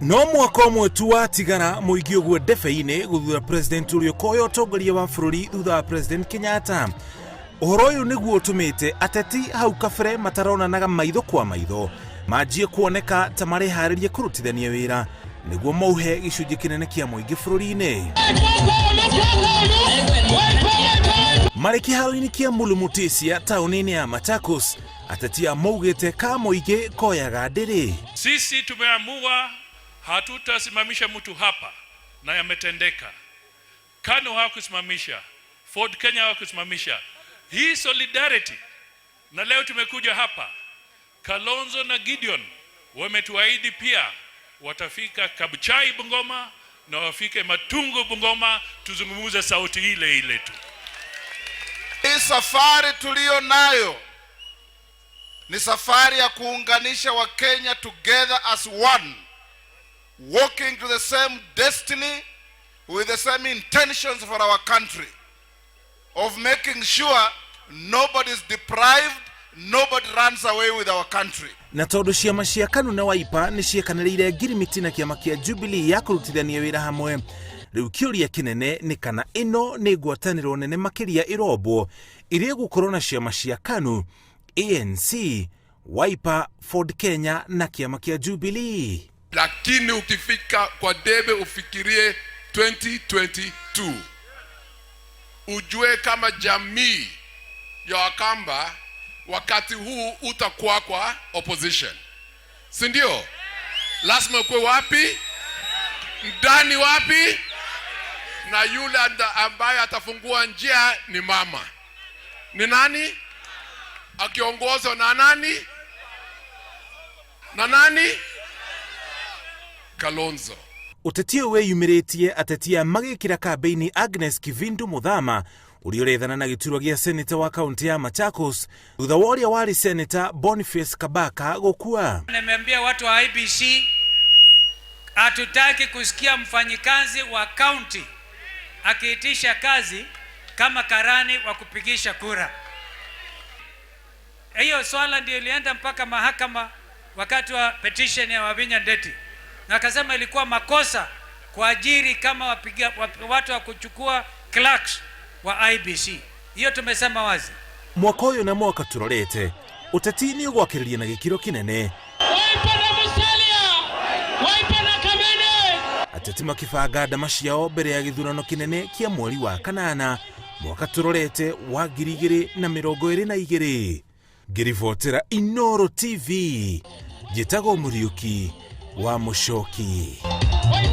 No mwaka ũmwe tu watigara mũingĩ ũguo ndebe-inĩ gũthura president ũrĩa ũkoya ũtongoria wa bũrũri thutha wa President Kenyatta. Ũhoro ũyũ nĩguo ũtũmĩte ateti hau kabere mataronanaga maitho kwa maitho manjie kuoneka ta mareharĩria kũrutithania wĩra nĩguo mauhe gĩcunjĩ kĩnene kĩa mũingĩ bũrũri-inĩ. Marĩ kĩharo-inĩ kĩa Mulu Mutisya taũni-inĩ ya Machakos, ateti a maugĩte ka mũingĩ koyaga ndĩrĩ. Sisi tumeamua hatutasimamisha mtu hapa, na yametendeka. KANU hawakusimamisha, Ford Kenya hawakusimamisha hii solidarity, na leo tumekuja hapa. Kalonzo na Gideon wametuahidi pia watafika Kabuchai Bungoma na wafike Matungu Bungoma, tuzungumuze sauti ile ile tu. Hii safari tuliyo nayo ni safari ya kuunganisha Wakenya together as one, walking to the same destiny with the same intentions for our country of making sure nobody is deprived, nobody runs away with our country. Na tondũ ciama cia KANU na Wiper nĩ ciekanĩrĩire ngirimiti na kĩama kĩa Jubilee ya kũrutithania wĩra hamwe, rĩu kĩũria kĩnene nĩ kana ĩno nĩ ngwatanĩro nene makĩria ĩrombwo ĩrĩa ĩgũkorwo na ciama cia KANU, ANC, Wiper, Ford Kenya na kĩama kĩa Jubilee. Lakini ukifika kwa debe ufikirie 2022, ujue kama jamii ya Wakamba wakati huu utakuwa kwa opposition, si ndio? Lazima ukuwe wapi? Ndani wapi? Na yule ambaye atafungua njia ni mama. Ni nani? Akiongozwa na nani? Na nani? Kalonzo. Ũteti ũyũ wĩyumĩrĩtie ateti aya magĩkĩra kambĩini Agnes Kivindu Muthama ũrĩa ũrethana na gĩturwa gĩa seneta wa kaunti ya Machakos thutha wa ũrĩa warĩ seneta Boniface Kabaka gũkua. Nimeambia watu wa IEBC, hatutaki kusikia mfanyikazi wa kaunti akiitisha kazi kama karani wa kupigisha kura. Hiyo swala ndio ilienda mpaka mahakama wakati wa petition ya Wavinya Ndeti, na akasema ilikuwa makosa kuajiri kama watu wa kuchukua clerks wa IEBC. Hiyo tumesema wazi. Mwaka ũyũ na mwaka tũrorete ũteti nĩ ũgwakĩrĩria na gĩkĩro kĩnene. Wiper na Musalia, Wiper na Kamene. Ateti makĩbanga ndama ciao mbere ya gĩthurano kĩnene kĩa mweri wa kanana mwaka tũrorete wa 2022. Ngĩribotera Inoro TV, njĩtagwo Mũriũki wa Mũcoki. Wiper.